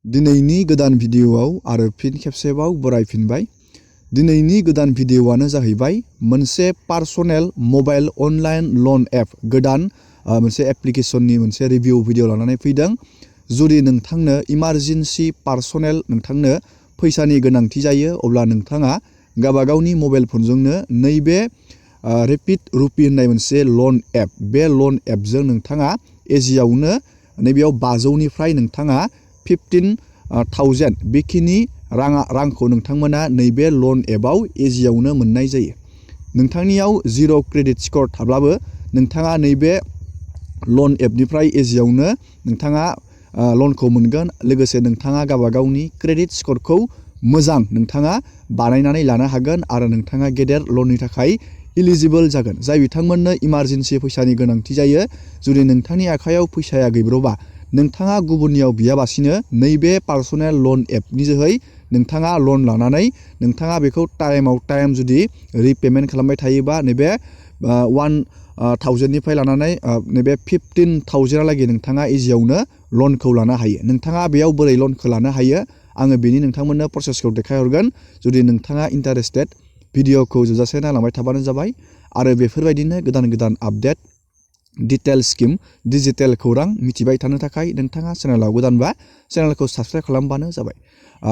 दिनैनि गोदान भिडिअआव आरो फिन खेबसेबाव बरायफिनबाय। दिनैनि गोदान भिडिअआनो जाहैबाय मोनसे पार्सनेल मबाइल अनलाइन लन एप गोदान मोनसे एप्लिकेशननि मोनसे रिभिउ भिडिअ लानानै फैदों। जुदि नोंथांनो इमारजेन्सि पार्सनेल नोंथांनो फैसानि गोनांथि जायो अब्ला नोंथाङा गावबागावनि मबाइल फनजोंनो नैबे RapidRupee होननाय मोनसे लन एप, बे लन एपजों नोंथाङा एजिआवनो नैबेयाव 500निफ्राय नोंथाङा 15,000 बेखिनि रांखौ नोंथांमोना नैबे लन एपआव एजिआवनो मोननाय जायो। नोंथांनियाव 0 क्रेडिट स्कर थाब्लाबो नोंथाङा नैबे लन एपनिफ्राय एजिआवनो नोंथाङा लनखौ मोनगोन। लोगोसे नोंथाङा गावबागावनि क्रेडिट स्करखौ मोजां नोंथाङा बानायनानै लानो हागोन आरो नोंथाङा गेदेर लननि थाखाय इलिजिबल जागोन। जाय बिथांमोननो इमारजेन्सि फैसानि गोनांथि जायो, जुदि नोंथांनि आखायाव फैसाया गैब्रबा नोंथाङा गुबुननियाव बियाबासिनो नैबे पार्सनेल लन एपनि जोहै नोंथाङा लन लानानै नोंथाङा बेखौ टाइमाव टाइम जुदि रिपेमेन्ट खालामबाय थायोबा नैबे 1,000निफ्राय लानानै नैबे 15,000लागै नोंथाङा इजिआवनो लनखौ लानो हायो। नोंथाङा बेयाव बोरै लनखौ लानो हायो आङो बेनि नोंथांमोननो प्रसेसखौ देखायहरगोन। जुदि नोंथाङा इन्टारेस्टेड भिडिअखौ जोबजासे नायलांबाय थाबानो जाबाय आरो बेफोरबायदिनो गोदान गोदान आपडेट डिटेल स्किम डिजिटेल खौरां मिथिबाय थानो थाखाय नोंथाङा चेनेलाव गोदानबा चेनेलखौ साबस्क्राइब खालामबानो जाबाय।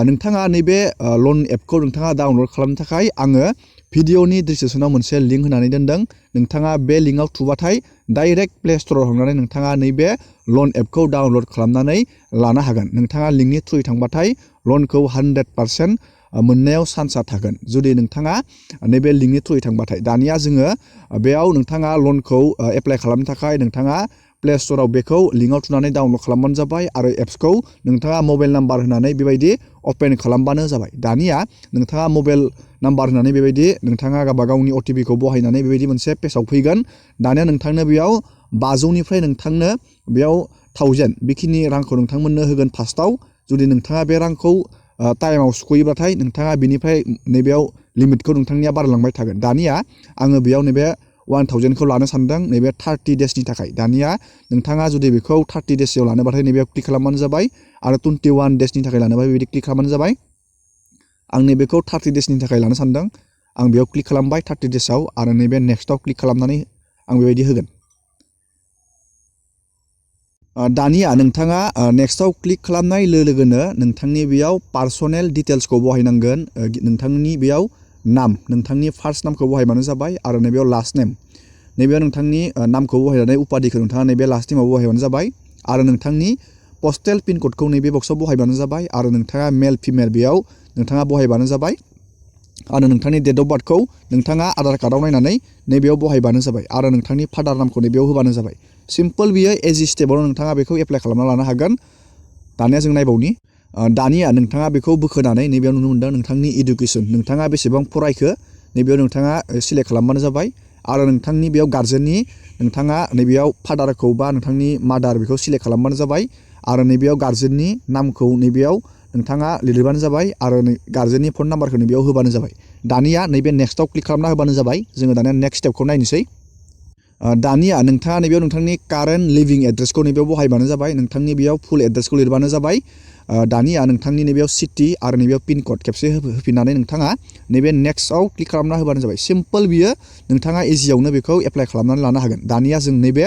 नोंथाङा नैबे लन एपखौ नोंथाङा डाउनलड खालामनो थाखाय आङो भिडिअनि डिसक्रिपसनाव मोनसे लिंक होनानै दोनदों। नोंथाङा बे लिंकआव थुबाथाय डाइरेक्ट प्ले स्ट'राव थांनानै नोंथाङा नैबे लन एपखौ डाउनलड खालामनानै लानो हागोन। नोंथाङा लिंकनि थ्रुयै थांबाथाय लनखौ 100% मोननायाव चान्सआ थागोन। जुदि नोंथाङा नैबे लिंकनि थ्रुयै थांबाथाय दानिया जोङो बेयाव नोंथाङा लनखौ एप्लाइ खालामनो थाखाय नोंथाङा प्ले स्ट'राव बेखौ लिंकआव थुनानै डाउनलड खालामबानो जाबाय आरो एप्सखौ नोंथाङा मबाइल नाम्बार होनानै बेबायदि अपेन खालामबानो जाबाय। दानिया नोंथाङा मबाइल नाम्बार होनानै बेबायदि नोंथाङा गावबागावनि OTPखौ बहायनानै बेबायदि मोनसे पेजाव फैगोन। दानिया नोंथांनो बेयाव 500निफ्राय नोंथांनो बेयाव 1000 बेखिनि रांखौ नोंथांमोननो होगोन फार्स्टआव। जुदि नोंथाङा बे रांखौ टाइमाव सुख'योब्लाथाय नोंथाङा बेनिफ्राय नैबेयाव लिमिटखौ नोंथांनिया बारायलांबाय थागोन। दानिया आङो बेयाव नैबे 1000खौ लानो सानदों नैबे 30 डेसनि थाखाय। दानिया नोंथाङा जुदि बेखौ 30 डेसआव लानोबाथाय नैबेयाव क्लिक खालामबानो जाबाय आरो 21 डेसनि थाखाय लानोबा बेबायदि क्लिक खालामबानो जाबाय। आं नैबेखौ 30 डेसनि थाखाय लानो सानदों। आं बेयाव क्लिक खालामबाय 30 डेसआव आरो नैबे नेक्स्टआव क्लिक खालामनानै आं बेबायदि होगोन। दानिया नोंथाङा नेक्स्टआव क्लिक खालामनाय लोगोनो नोंथांनि बेयाव पार्सनेल डिटेल्सखौ बहायनांगोन। नोंथांनि बेयाव नाम, नोंथांनि फार्स्ट नामखौ बहायबानो जाबाय आरो नैबेयाव लास्ट नेम, नैबेयाव नोंथांनि नामखौ बहायनानै उपाधिखौ नोंथाङा नैबे लास्ट नेमाव बहायबानो जाबाय आरो नोंथांनि पस्टेल पिन क'डखौ नैबे बक्सआव बहायबानो जाबाय आरो नोंथाङा मेल फिमेल बेयाव नोंथाङा बहायबानो जाबाय आरो नोंथांनि डेट अफ बार्थखौ नोंथाङा आधार कार्डआव नायनानै नैबेयाव बहायबानो जाबाय आरो नोंथांनि फादार नामखौ नैबेयाव होबानो जाबाय। सिम्पल बियो एजि स्टेपआवनो नोंथाङा बेखौ एप्लाइ खालामना लानो हागोन। दानिया जों नायबावनि। दानिया नोंथाङा बेखौ बोखोनानै नैबेयाव नुनो मोनदों नोंथांनि इडुकेसन, नोंथाङा बेसेबां फरायखो नैबेयाव नोंथाङा सिलेक्ट खालामबानो जाबाय आरो नोंथांनि बेयाव गार्जेननि नोंथाङा नैबेयाव फादारखौ बा नोंथांनि मादार बेखौ सिलेक्ट खालामबानो जाबाय आरो नैबेयाव गार्जेननि नामखौ नैबेयाव नोंथाङा लिरबानो जाबाय आरो गार्जेननि फन नाम्बारखौ नैबेयाव होबानो जाबाय। दानिया नैबे नेक्स्टआव क्लिक खालामना होबानो जाबाय। जोङो दानिया नेक्स्ट स्टेपखौ नायनोसै। दानिया नोंथाङा नैबेयाव नोंथांनि कारेन्ट लिभिं एड्रेसखौ नैबेयाव बहायबानो जाबाय। नोंथांनि बेयाव फुल एड्रेसखौ लिरबानो जाबाय। दानिया नोंथांनि नैबेयाव सिटि आरो नैबेयाव पिन कड खेबसे होफिननानै नोंथाङा नैबे नेक्स्टआव क्लिक खालामना होबानो जाबाय। सिम्पल बियो नोंथाङा इजिआवनो बेखौ एप्लाइ खालामनानै लानो हागोन। दानिया जों नैबे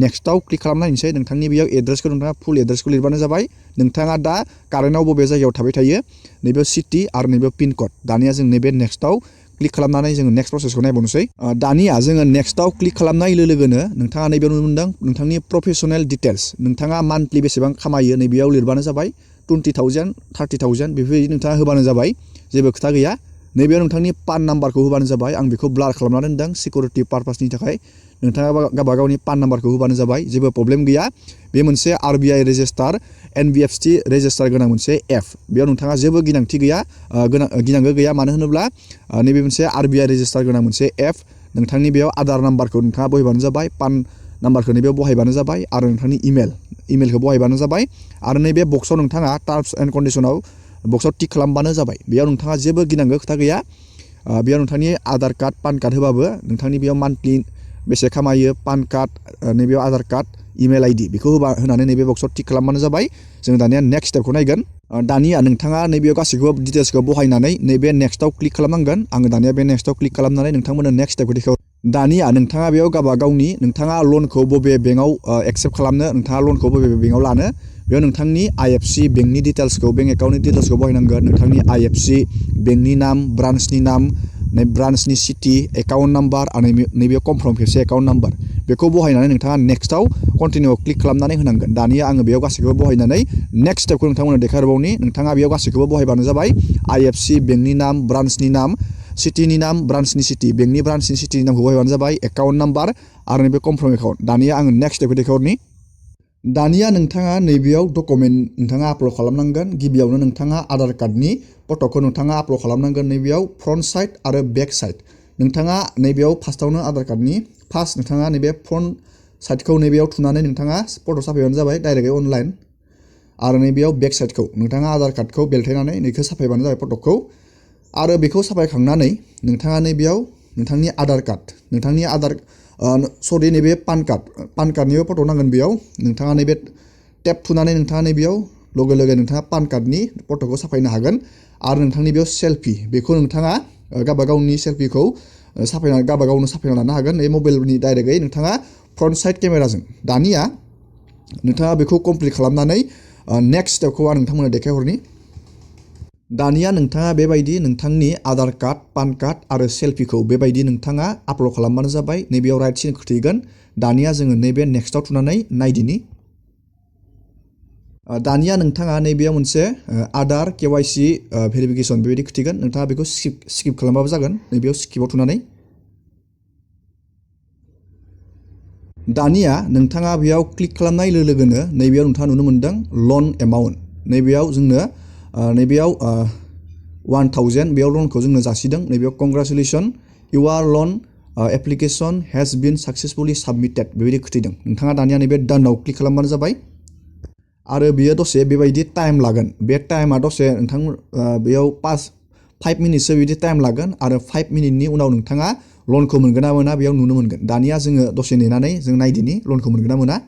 नेक्स्टआव क्लिक खालामनायनोसै। नोंथांनि बेयाव एड्रेसखौ नोंथाङा फुल एड्रेसखौ लिरबानो जाबाय। नोंथाङा दा कारेन्टआव बबे जायगायाव थाबाय थायो नैबेयाव सिटि आरो नैबेयाव पिन कड। दानिया जों नैबे नेक्स्टआव क्लिक खालामनानै जोङो नेक्स्ट प्रसेसखौ नायबावनोसै। दानिया जोङो नेक्स्टआव क्लिक खालामनाय लोगोनो नोंथाङा नैबेयाव नुनो मोनदों नोंथांनि प्रफेसनेल डिटेल्स, नोंथाङा मान्थलि बेसेबां खामायो नैबेयाव लिरबानो जाबाय। 20,000 30,000 बेफोरबायदि नोंथाङा होबानो जाबाय, जेबो खोथा गैया। नैबेयाव नोंथांनि पान नाम्बारखौ होबानो जाबाय। आं बेखौ ब्लार खालामना दोनदों सिकिउरिटि पारपासनि थाखाय। नोंथाङा गावबागावनि पान नाम्बारखौ होबानो जाबाय, जेबो प्रब्लेम गैया। बे मोनसे RBI रेजिस्टार NBFC रेजिस्टार गोनां मोनसे एप। बेयाव नोंथाङा जेबो गिनांथि गैया, गिनांगौ गैया। मानो होनोब्ला नैबे मोनसे RBI रेजिस्टार गोनां मोनसे एप। नोंथांनि बेयाव आधार नाम्बारखौ नोंथाङा बहायबानो जाबाय, पान नाम्बारखौ नैबेयाव बहायबानो जाबाय आरो नोंथांनि इमेलखौ बहायबानो जाबाय आरो नैबे बक्सआव नोंथाङा टार्म्स एन्ड कन्डिसनाव बक्सआव टिक खालामबानो जाबाय। बेयाव नोंथाङा जेबो गिनांगौ खोथा गैया। बेयाव नोंथांनि आधार कार्ड पान कार्ड होबाबो नोंथांनि बेयाव मान्थलि बेसे खामायो, पान कार्ड, नैबेयाव आधार कार्ड, इमेल आइडि बेखौ होनानै नैबे बक्सआव टिक खालामबानो जाबाय जों दानिया नेक्स्ट स्टेपखौ नायगोन दानिया नोंथाङा नैबेयाव गासैखौबो डिटेल्सखौ बहायनानै नैबे नेक्स्टआव क्लिक खालामनांगोन आङो दानिया बे नेक्स्टआव क्लिक खालामनानै नोंथांमोननो नेक्स्ट स्टेपखौ देखाय दानिया नोंथाङा बेयाव गावबा गावनि नोंथाङा लनखौ बबे बेंकआव एक्सेप्ट खालामनो नोंथाङा लनखौ बबे बेंकआव लानो बेयाव नोंथांनि आईएफसी बेंकनि डिटेल्सखौ बेंक एकाउन्टनि डिटेल्सखौ बहायनांगोन नोंथांनि आईएफसी बेंकनि नाम ब्रान्चनि नाम ब्रान्चनि सिटि एकाउन्ट नाम्बार आरो नैबेयाव कनफार्म खेबसे एकाउन्ट नाम्बार बेखौ बहायनानै नोंथाङा नेक्स्टआव कन्टिनिउआव क्लिक खालामनानै होनांगोन दानिया आङो बेयाव गासैखौबो बहायनानै नेक्स्ट स्टेपखौ नोंथांमोननो देखायबावनि नोंथाङा बेयाव गासैखौबो बहायबानो जाबाय आईएफसी बेंकनि नाम ब्रान्चनि नाम सिटिनि नाम ब्रान्चनि सिटि बेंकनि ब्रान्चनि सिटिनि नामखौ बहायबानो जाबाय एकाउन्ट नाम्बार आरो नैबे कनफार्म एकाउन्ट दानिया आङो नेक्स्ट स्टेपखौ देखायहरनि दानिया नोंथाङा नैबेयाव डकुमेन्ट नोंथाङा आपल'ड खालामनांगोन गिबियावनो नोंथाङा आधार कार्डनि फट'खौ नोंथाङा आपल'ड खालामनांगोन नैबेयाव फ्रन्ट साइड आरो बेक साइड नोंथाङा नैबेयाव फार्स्टआवनो आधार कार्डनि फार्स्ट नोंथाङा नैबे फ्रन्ट साइडखौ नैबेयाव थुनानै नोंथाङा फट' साफायबानो जाबाय डाइरेक्टयै अनलाइन आरो नैबेयाव बेक साइडखौ नोंथाङा आधार कार्डखौ बेलथायनानै नैखौ साफायबानो जाबाय फट'खौ आरो बेखौ साफायखांनानै नोंथाङा नैबेयाव नोंथांनि आधार कार्ड नोंथांनि सरि नैबे पान कार्डनिबो फट' नांगोन बेयाव नोंथाङा नैबे टेप थुनानै नोंथाङा नैबेयाव लगे लगे नोंथाङा पान कार्डनि फट'खौ साफायनो हागोन आरो नोंथांनि बेयाव सेल्फि बेखौ नोंथाङा गावबा गावनि सेल्फिखौ साफायना गावबा गावनो साफायना लानो हागोन बे मबाइलनि डाइरेक्टयै नोंथाङा फ्रन्ट साइड केमेराजों दानिया नोंथाङा बेखौ कमप्लिट खालामनानै नेक्स्ट स्टेपखौ आं नोंथांमोननो देखायहरनि दानिया नोंथाङा बेबायदि नोंथांनि आधार कार्ड पान कार्ड आरो सेल्फिखौ बेबायदि नोंथाङा आपल'ड खालामबानो जाबाय नैबेयाव राइट सिन खोथैगोन दानिया जोङो नैबे नेक्स्टआव थुनानै नायदिनि दानिया नोंथाङा नैबेयाव मोनसे आधार केवाइसि भेरिफिकेसन बेबायदि खोथैगोन नोंथाङा बेखौ स्किप खालामबाबो जागोन नैबेयाव स्किपआव थुनानै दानिया नोंथाङा बेयाव क्लिक खालामनाय लोगो लोगोनो नैबेयाव नोंथाङा नुनो मोनदों लन एमाउन्ट नैबेयाव जोंनो नैबेयाव 1000 बेयाव लनखौ जोंनो जासिदों नैबेयाव congratulations your loan application has been successfully submitted बेबायदि खोथैदों नोंथाङा दानिया नैबे डानआव क्लिक खालामबानो जाबाय आरो बियो दसे बेबायदि टाइम लागोन बे टाइमा दसे नोंथां बेयाव 5 मिनिटसो बिदि टाइम लागोन आरो 5 मिनिटनि उनाव नोंथाङा लनखौ मोनगोन ना मोना बेयाव नुनो मोनगोन दानिया जोङो दसे नेनानै जों नायदिनि लनखौ मोनगोन ना मोना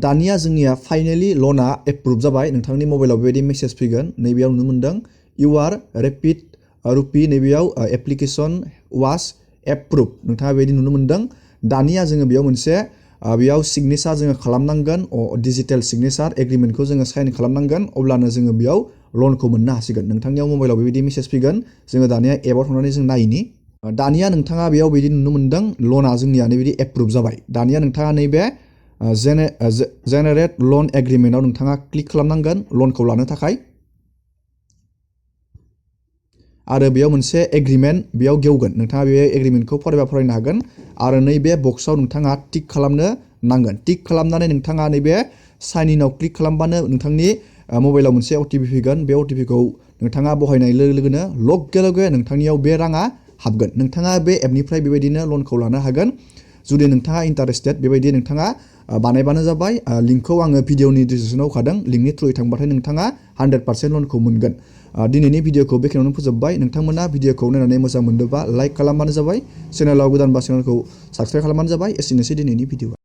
दानिया जोंनिया फाइनेलि लना एप्रुभ जाबाय नोंथांनि मबाइलाव बेबायदि मेसेज फैगोन नैबेयाव नुनो मोनदों इउर RapidRupee नैबेयाव एप्लिकेसन वाज एप्रुभ नोंथाङा बेबायदि नुनो मोनदों दानिया जोङो बेयाव मोनसे बेयाव सिगनेचार जोङो खालामनांगोन डिजिटेल सिगनेचार एग्रिमेन्टखौ जोङो साइन खालामनांगोन अब्लानो जोङो बेयाव लनखौ मोननो हासिगोन नोंथांनियाव मबाइलाव बेबायदि मेसेज फैगोन जोङो दानिया एपआव थांनानै जों नायनि दानिया नोंथाङा बेयाव बिदि नुनो मोनदों लना जोंनिया नैबिदि एप्रुभ जाबाय दानिया नोंथाङा नैबे जेनेरेट लन एग्रिमेन्टआव नोंथाङा क्लिक खालामनांगोन लनखौ लानो थाखाय आरो बेयाव मोनसे एग्रिमेन्ट बेयाव गेवगोन नोंथाङा बे एग्रिमेन्टखौ फरायनो हागोन आरो नैबे बक्सआव नोंथाङा टिक खालामनो नांगोन टिक खालामनानै नोंथाङा नैबे साइन इनआव क्लिक खालामबानो नोंथांनि मबाइलाव मोनसे OTP फैगोन बे OTPखौ नोंथाङा बहायनाय लोगो लोगोनो लगे लगे नोंथांनियाव बे राङा हाबगोन नोंथाङा बे एपनिफ्राय बेबायदिनो लनखौ लानो हागोन जुदि नोंथाङा इन्टारेस्टेड बेबायदि नोंथाङा बानायबानो जाबाय लिंकखौ आङो भिडिअनि डिसक्रिपसनाव होखादों लिंकनि थ्रुयै थांबाथाय नोंथाङा 100% लनखौ मोनगोन दिनैनि भिडिअखौ बेखिनियावनो फोजोबबाय नोंथांमोना भिडिअखौ नायनानै मोजां मोनदोंबा लाइक खालामबानो जाबाय चेनेलाव गोदानबा चेनेलखौ साबस्क्राइब खालामबानो जाबाय एसेनोसै दिनैनि भिडिअआ